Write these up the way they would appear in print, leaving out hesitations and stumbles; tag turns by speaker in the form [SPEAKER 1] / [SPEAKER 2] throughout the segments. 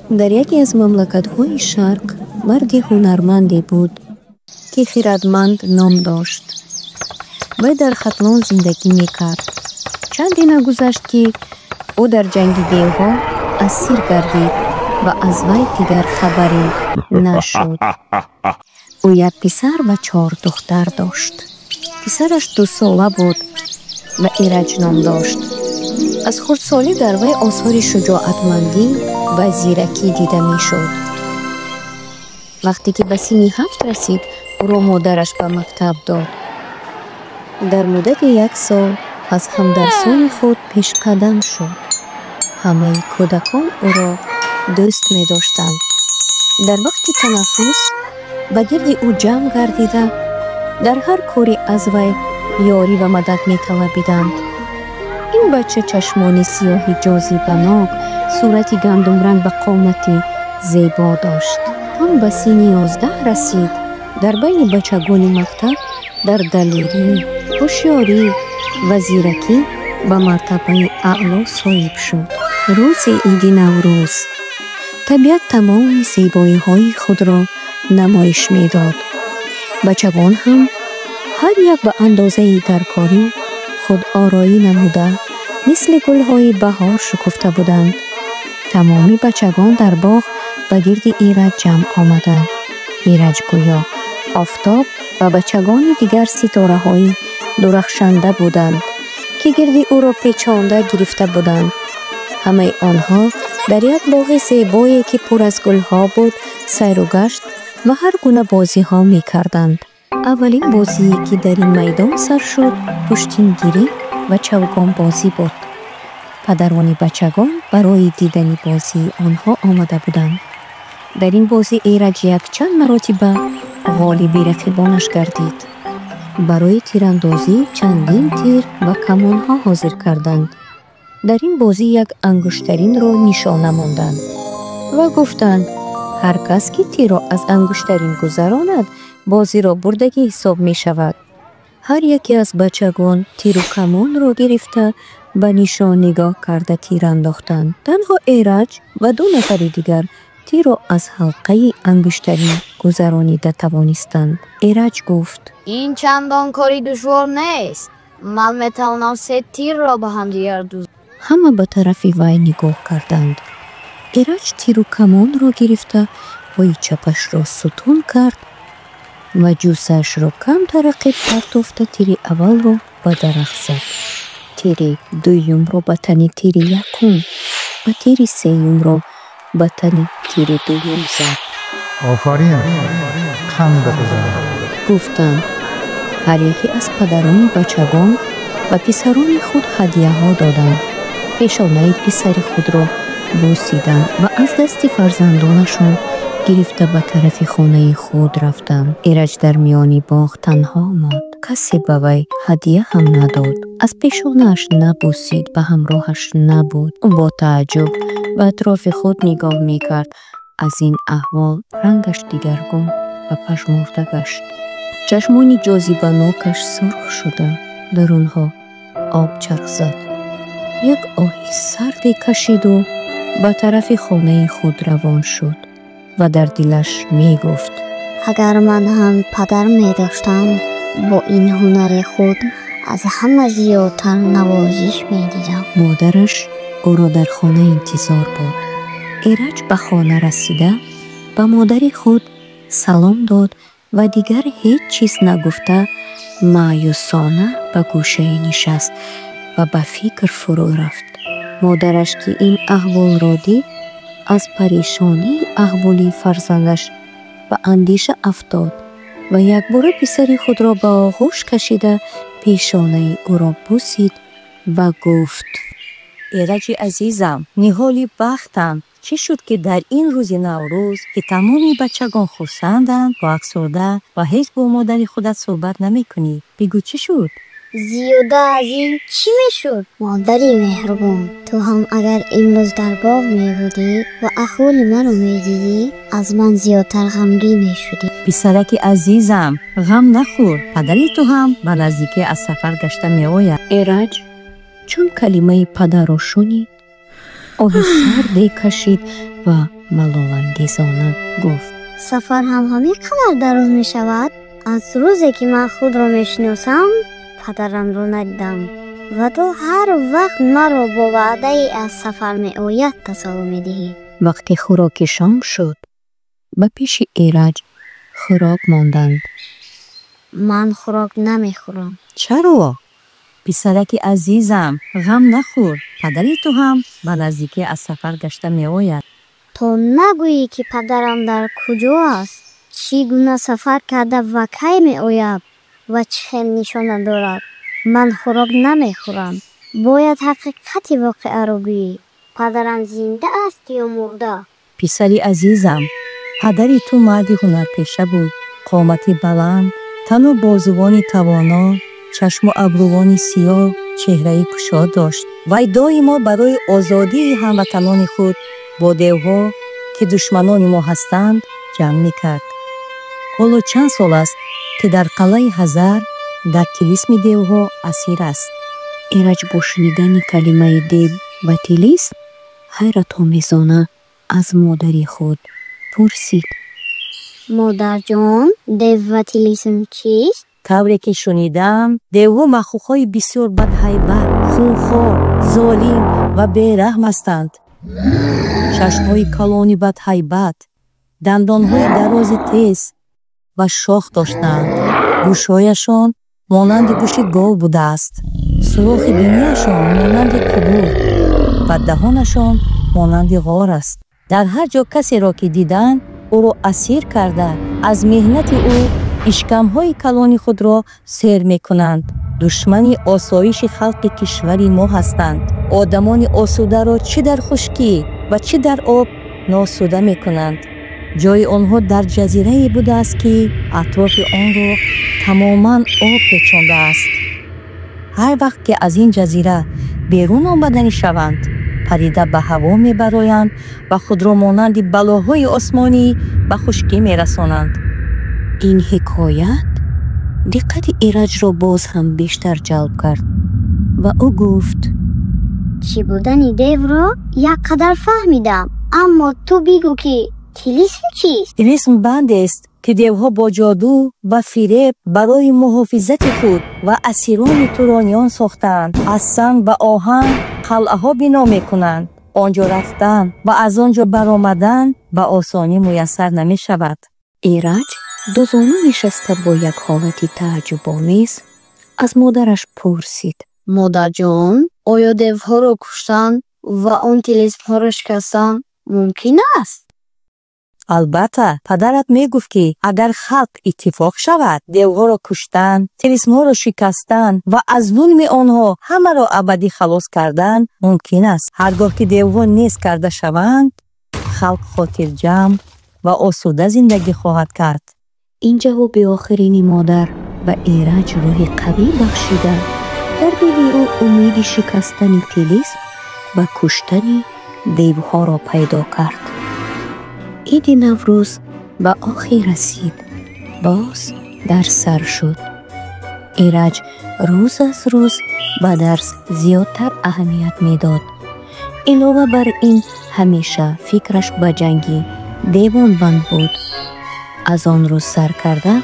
[SPEAKER 1] Дар яке аз мамлакатҳои Шарқ марди ҳунарманде буд, ки Хирадманд ном дошт. Вай дар Хатлон зиндагӣ мекард. Чанде нагузашт, ки ӯ дар ҷанги девҳо асир гардид ва аз вай дигар хабаре нашуд. Ӯ як писар ва чор духтар дошт. Писараш 2-сола буд ва Эраҷ ном дошт. Аз хурдсолӣ дар вай осори шуҷоатмандӣ ва зиракӣ дида мешуд. Вақте ки ба синни 7 расид, ӯро модараш ба мактаб дод. Дар муддати як сол аз ҳамдарсони худ пешқадам шуд. Ҳамаи кӯдакон ӯро дӯст медоштанд. Дар вақти танаффус ба гирди ӯ ҷамъ гардида, дар ҳар коре аз вай ёрӣ ва мадад металабиданд. Ин бача чашмони сиёҳи ҷозибанок, сурати гандумранг ба қомати зебо дошт. Он ба синни 11 расид. Дар байни бачагони мактаб дар далерӣ, ҳушёрӣ ва зиракӣ ба мартабаи аъло соҳиб шуд. Рӯзи иди Наврӯз табиат тамоми зебоиҳои худро намоиш медод. Бачагон ҳам ҳар як ба андозаи даркорӣ худороӣ намуда, мисли гулҳои баҳор шукуфта буданд. Тамоми бачагон дар боғ ба гирди Эраҷ ҷамъ омаданд. Эраҷ гӯё офтоб ва бачагони дигар ситораҳои дурахшанда буданд, ки гирди ӯро печонда гирифта буданд. Ҳамаи онҳо дар як боғи зебое, ки пур аз гулҳо буд, сайру гашт ва ҳар гуна бозиҳо мекарданд. Аввалин бозие, ки дар ин майдон сар шуд, пуштингирӣ ва чавгонбозӣ буд. Падарони бачагон барои дидани бозии онҳо омада буданд. Дар ин бозӣ Эраҷ якчанд маротиба ғолиби рақибонаш гардид. Барои тирандозӣ чандин тир ва камонҳо ҳозир карданд. Дар ин бозӣ як ангуштаринро нишона монданд ва гуфтанд, ҳар кас ки тирро аз ангуштарин гузаронад, бозиро бурдагӣ ҳисоб мешавад. Ҳар яке аз бачагон тиру камонро гирифта, ба нишон нигоҳ карда тир андохтанд. Танҳо Эраҷ ва ду нафари дигар тирро аз ҳалқаи ангуштарин гузаронида тавонистанд. Эраҷ гуфт:
[SPEAKER 2] Ин чандон кори душвор нест. Ман метавонам се тирро ба ҳамдигар дӯз.
[SPEAKER 1] Ҳама ба тарафи вай нигоҳ карданд. Эраҷ тиру камонро гирифта, пои чапашро сутун кард ва ҷуссаашро камтар ақиб партофта, тири аввалро ба дарахт зад. Тири дуюмро ба тани тири якум ва тири сеюмро ба тани тири дуюм зад.
[SPEAKER 3] Офарин, қанд бизан!
[SPEAKER 1] Гуфтанд. Ҳар яке аз падарони бачагон ба писарони худ ҳадияҳо доданд. Пешонаи писари худро бусиданд ва аз дасти фарзандонашон гирифта ба тарафи хонаи худ рафтанд. Эраҷ дар миёни боғ танҳо монд. Касе ба вай ҳадия ҳам надод. Аз пешонааш набусид, ба ҳамроҳаш набуд. Ӯ бо тааҷҷуб ба атрофи худ нигоҳ мекард. Аз ин аҳвол рангаш дигаргун ва пажмурда гашт. Чашмони ҷозибанокаш сурх шуда, дар онҳо об чарх зад. Як оҳи сарде кашиду ба тарафи хонаи худ равон шуд ва дар дилаш мегуфт:
[SPEAKER 4] Агар ман ҳам падар медоштам, бо ин ҳунари худ аз ҳама зиёдтар навозиш медидам.
[SPEAKER 1] Модараш ӯро дар хона интизор буд. Эраҷ ба хона расида, ба модари худ салом дод ва дигар ҳеҷ чиз нагуфта, маъюсона ба гӯшае нишаст ва ба фикр фурӯ рафт. Модараш, ки ин аҳволро дид, аз парешонии аҳволи фарзандаш ба андеша афтод ва якбора писари худро ба оғӯш кашида, пешонаи ӯро бусид ва гуфт:
[SPEAKER 5] Эраҷи азизам, ниҳоли бахтам, чӣ шуд, ки дар ин рӯзи Наврӯз, ки тамоми бачагон хурсанданд, бо афсурда ва ҳеҷ бо модари худат суҳбат намекунӣ? Бигӯ, чӣ шуд?
[SPEAKER 4] Зиёда аз ин чӣ мешуд? Модари меҳрубон, ту ҳам агар имрӯз дар боғ мебудӣ ва аҳволи маро медидӣ, аз ман зиёдтар ғамгин мешудӣ.
[SPEAKER 5] Писараки азизам, ғам нахӯр, падари ту ҳам ба наздикӣ аз сафар гашта меояд.
[SPEAKER 1] Эраҷ чун калимаи падарро шунид, оҳи сарде кашид ва Малолангезона гуфт:
[SPEAKER 4] Сафар ҳам ҳамин қадар дароз мешавад? Аз рӯзе ки ман худро мешиносам, падарамро надидам ва ту ҳар вақт маро бо ваъдаи аз сафар меояд тасалло медиҳӣ.
[SPEAKER 1] Вақте хӯроки шом шуд, ба пеши Эраҷ хӯрок монданд.
[SPEAKER 4] Ман хӯрок намехӯрам.
[SPEAKER 5] Чаро? Писараки азизам, ғам нахӯр, падари ту ҳам ба наздикӣ аз сафар гашта меояд.
[SPEAKER 4] То нагӯӣ, ки падарам дар куҷо аст, чӣ гуна сафар карда ва кай меояд ва чӣ хел нишона дорад, ман хӯрок намехӯрам. Бояд ҳақиқати воқеаро гӯӣ. Падарам зинда аст ё мурда?
[SPEAKER 5] Писари азизам, падари ту марди ҳунарпеша буд. Қомати баланд, тану бозувони тавоно, чашму абрувони сиёҳ, чеҳраи кушод дошт. Вай доимо барои озодии ҳамватанони худ бо девҳо, ки душманони мо ҳастанд, ҷанг мекард. Ҳоло чанд сол аст, ки дар қалъаи Ҳазар дар тилисми девҳо асир аст.
[SPEAKER 1] Эраҷ бо шунидани калимаи дев ва тилисм ҳайратомезона аз модари худ пурсид:
[SPEAKER 4] Модарҷон, дев ва тилисм чист?
[SPEAKER 5] Тавре ки шунидам, девҳо махлуқҳои бисёр бадҳайбат, хунхор, золим ва бераҳм ҳастанд. Чашмҳои калони бадҳайбат, дандонҳои дарози тез ва шох доштанд. Гӯшҳояшон монанди гӯши гов будааст. Сурохи бинияшон монанди қубур ва даҳонашон монанди ғор аст. Дар ҳар ҷо касеро ки диданд, ӯро асир карда, аз меҳнати ӯ ишкамҳои калони худро сер мекунанд. Душмани осоиши халқи кишвари мо ҳастанд. Одамони осударо чӣ дар хушкӣ ва чӣ дар об носуда мекунанд. Ҷои онҳо дар ҷазирае будааст, ки атрофи онро тамоман об печондааст. Ҳар вақт ки аз ин ҷазира берун омаданӣ шаванд, парида ба ҳаво мебароянд ва худро монанди балоҳои осмонӣ ба хушкӣ мерасонанд.
[SPEAKER 1] Ин ҳикоят диққати Эраҷро боз ҳам бештар ҷалб кард ва ӯ гуфт:
[SPEAKER 4] Чӣ будани девро як қадар фаҳмидам, аммо ту бигӯ, ки тилисм чист?
[SPEAKER 5] Тилисм бандест, ки девҳо бо ҷоду ва фиреб барои муҳофизати худ ва асирони турониён сохтаанд. Аз санг ва оҳан қалъаҳо бино мекунанд. Он ҷо рафтан ва аз он ҷо баромадан ба осонӣ муяссар намешавад.
[SPEAKER 1] Эраҷ дузону нишаста бо як ҳолати тааҷҷубомез аз модараш пурсид:
[SPEAKER 2] Модарҷон, оё девҳоро куштан ва он тилисмҳоро шикастан мумкин аст?
[SPEAKER 5] Албатта, падарат мегуфт, ки агар халқ иттифоқ шавад, девҳоро куштан, тилисмҳоро шикастан ва аз зулми онҳо ҳамаро абадӣ халос кардан мумкин аст. Ҳар гоҳ ки девҳо нест карда шаванд, халқ хотирҷамъ ва осуда зиндагӣ хоҳад кард.
[SPEAKER 1] Ин ҷавоби охирини модар ба Эраҷ рӯҳи қавӣ бахшида, дар дили ӯ умеди шикастани тилисм ва куштани девҳоро пайдо кард. Иди Наврӯз ба охир расид, боз дар сар шуд. Эраҷ рӯз аз рӯз ба дарс зиёдтар аҳамият медод. Илова бар ин, ҳамеша фикраш ба ҷанги девон банд буд. Аз он рӯз сар карда,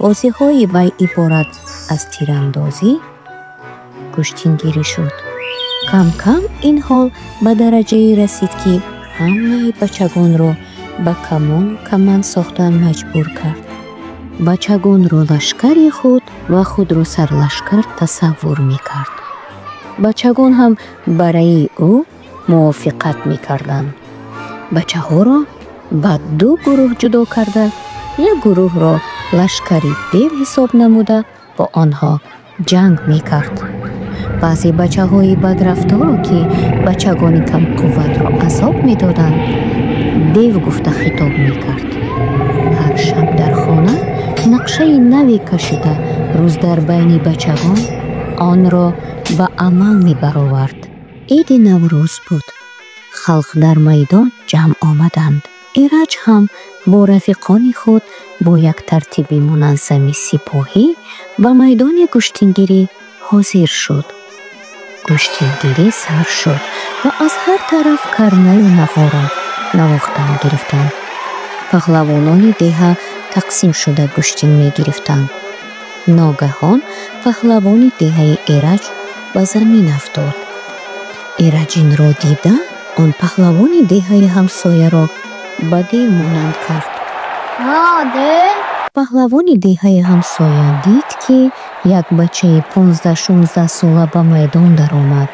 [SPEAKER 1] бозиҳои вай иборат аз тирандозӣ, гӯштингирӣ шуд. Кам-кам ин ҳол ба дараҷае расид, ки ҳамаи бачагонро ба камону каманд сохтан маҷбур кард. Бачагонро лашкари худ ва худро сарлашкар тасаввур мекард. Бачагон ҳам ба раъйи ӯ мувофиқат мекарданд. Бачаҳоро ба ду гурӯҳ ҷудо карда, як гурӯҳро лашкари дев ҳисоб намуда, бо онҳо ҷанг мекард. Баъзе бачаҳои бадрафторо, ки бачагони камқувватро азоб медоданд, дев гуфта хитоб мекард. Ҳар шаб дар хона нақшаи наве кашида, рӯз дар байни бачагон онро ба амал мебаровард. Иди Наврӯз буд. Халқ дар майдон ҷамъ омаданд. Эраҷ ҳам бо рафиқони худ бо як тартиби муназзами сипоҳӣ ба майдони гӯштингирӣ ҳозир шуд. Гӯштингирӣ сар шуд ва аз ҳар тараф карнаю нағора Навохтан гирифтанд. Паҳлавонони деҳа тақсим шуда гӯштин мегирифтанд. Ногаҳон паҳлавони деҳаи Эраҷ ба замин афтод. Эраҷ инро дида, он паҳлавони деҳаи ҳамсояро ба дев монанд кард.
[SPEAKER 4] Дев?
[SPEAKER 1] Паҳлавони деҳаи ҳамсоя дид, ки як бачаи 15-16 сола ба майдон даромад.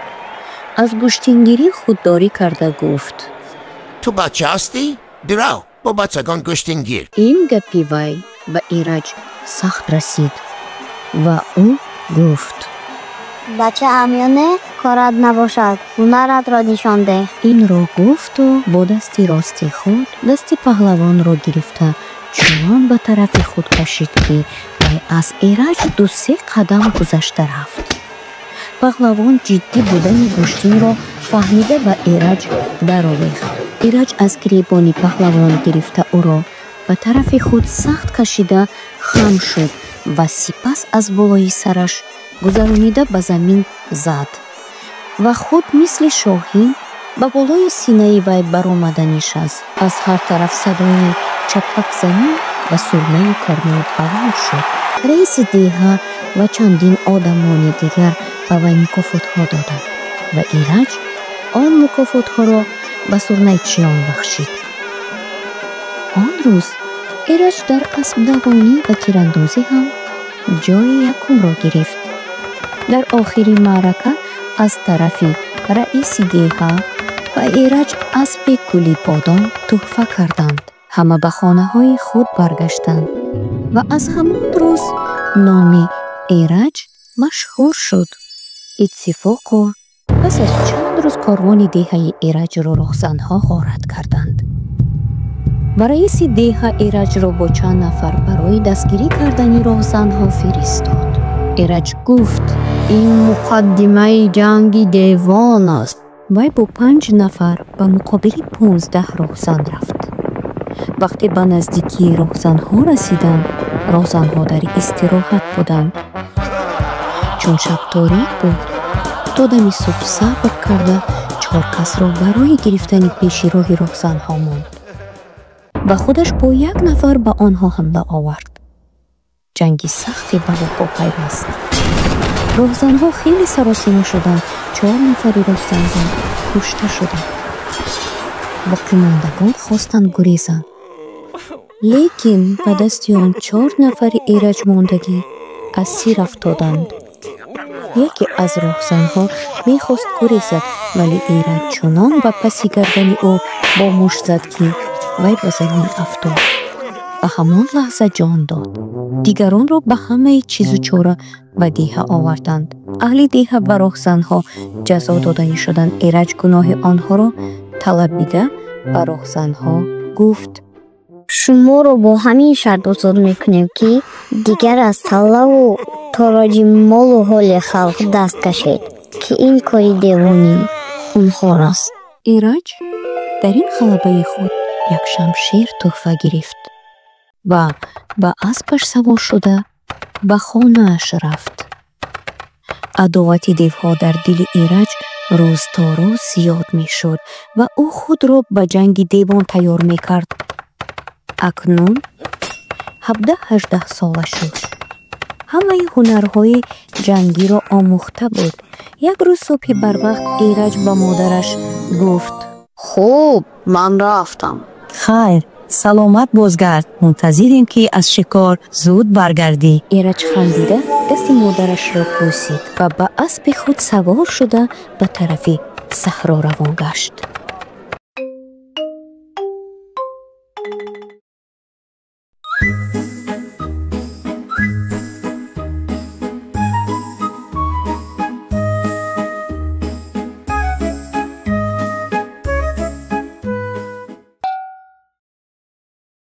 [SPEAKER 1] Аз гӯштингирӣ худдорӣ карда гуфт:
[SPEAKER 6] Ту бача ҳастӣ? Бирав, бо бачагон гӯштингир.
[SPEAKER 1] Ин гапи вай ба Эраҷ сахт расид ва ӯ гуфт:
[SPEAKER 4] Бачаам ё не, корат набошад, ҳунаратро нишон деҳ.
[SPEAKER 1] Инро гуфту бо дасти рости худ дасти паҳлавонро гирифта чунон ба тарафи худ кашид, ки вай аз Эраҷ ду-се қадам гузашта рафт. Паҳлавон ҷиддӣ будани гӯштинро фаҳмида ба Эраҷ даровехт. Эраҷ аз гиребони паҳлавон гирифта ӯро ба тарафи худ сахт кашида хам шуд ва сипас аз болои сараш гузаронида ба замин зад ва худ мисли шоҳин ба болои синаи вай баромада нишаст. Аз ҳар тараф садои чаппакзанӣ ва сурнаю карнай баланд шуд. Раиси деҳа ва чандин одамони дигар ба вай мукофотҳо доданд ва Эраҷ он мукофотҳоро ба сурнайчиён бахшид. Он рӯз Эраҷ дар аспдавонӣ ва тирандозӣ ҳам ҷои якумро гирифт. Дар охири маърака аз тарафи раиси деҳа ба Эраҷ аспи гулибодом тӯҳфа карданд. Ҳама ба хонаҳои худ баргаштанд ва аз ҳамон рӯз номи Эраҷ машҳур шуд. Иттифоқо пас аз чанд рӯз корвони деҳаи Эраҷро роҳзанҳо ғорат карданд ва раиси деҳа Эраҷро бо чанд нафар барои дастгирӣ кардани роҳзанҳо фиристод. Эраҷ гуфт:
[SPEAKER 2] Ин муқаддимаи ҷанги девон аст.
[SPEAKER 1] Вай бо 5 нафар ба муқобили 15 роҳзан рафт. Вақте ба наздикии роҳзанҳо расиданд, роҳзанҳо дар истироҳат буданд. Чун шаб торик буд, то дами субҳ сабр карда 4 касро барои гирифтани пеши роҳи роҳзанҳо монд ва худаш бо як нафар ба онҳо ҳамла овард. Ҷанги сахте ба вуқӯъ пайваст. Роҳзанҳо хеле саросима шуданд. 4 нафари роҳзанҳо кушта шуданд. Боқимондагон хостанд гурезанд, лекин ба дасти он 4 нафари эраҷмондагӣ асир афтоданд. Яке аз роҳзанҳо мехост гурезад, вале Эраҷ чунон ба паси гардани ӯ бо мушт зад, ки вай ба замин афтод ва ҳамон лаҳза ҷон дод. Дигаронро ба ҳамаи чизу чора ба деҳа оварданд. Аҳли деҳа ба роҳзанҳо ҷазо доданӣ шуданд. Эраҷ гуноҳи онҳоро талабида ба роҳзанҳо гуфт:
[SPEAKER 4] Шуморо бо ҳамин шарт озод мекунем, ки дигар аз таллаву тороҷи молу ҳоли халқ даст кашед, ки ин кори девонӣ хунхор аст.
[SPEAKER 1] Эраҷ дар ин ғалабаи худ як шамшер тӯҳфа гирифт ва ба аспаш савор шуда ба хонааш рафт. Адовати девҳо дар дили Эраҷ рӯз то рӯз зиёд мешуд ва ӯ худро ба ҷанги девон тайёр мекард. Акнун 17-18 сола шуд. Ҳамаи ҳунарҳои ҷангиро омӯхта буд. Як рӯз субҳи барвақт Эраҷ ба модараш гуфт:
[SPEAKER 2] Хуб, ман рафтам.
[SPEAKER 5] Хайр, саломат бозгард. Мунтазирем, ки аз шикор зуд баргардӣ.
[SPEAKER 1] Эраҷ хандида дасти модарашро бӯсид ва ба аспи худ савор шуда ба тарафи саҳро равон гашт.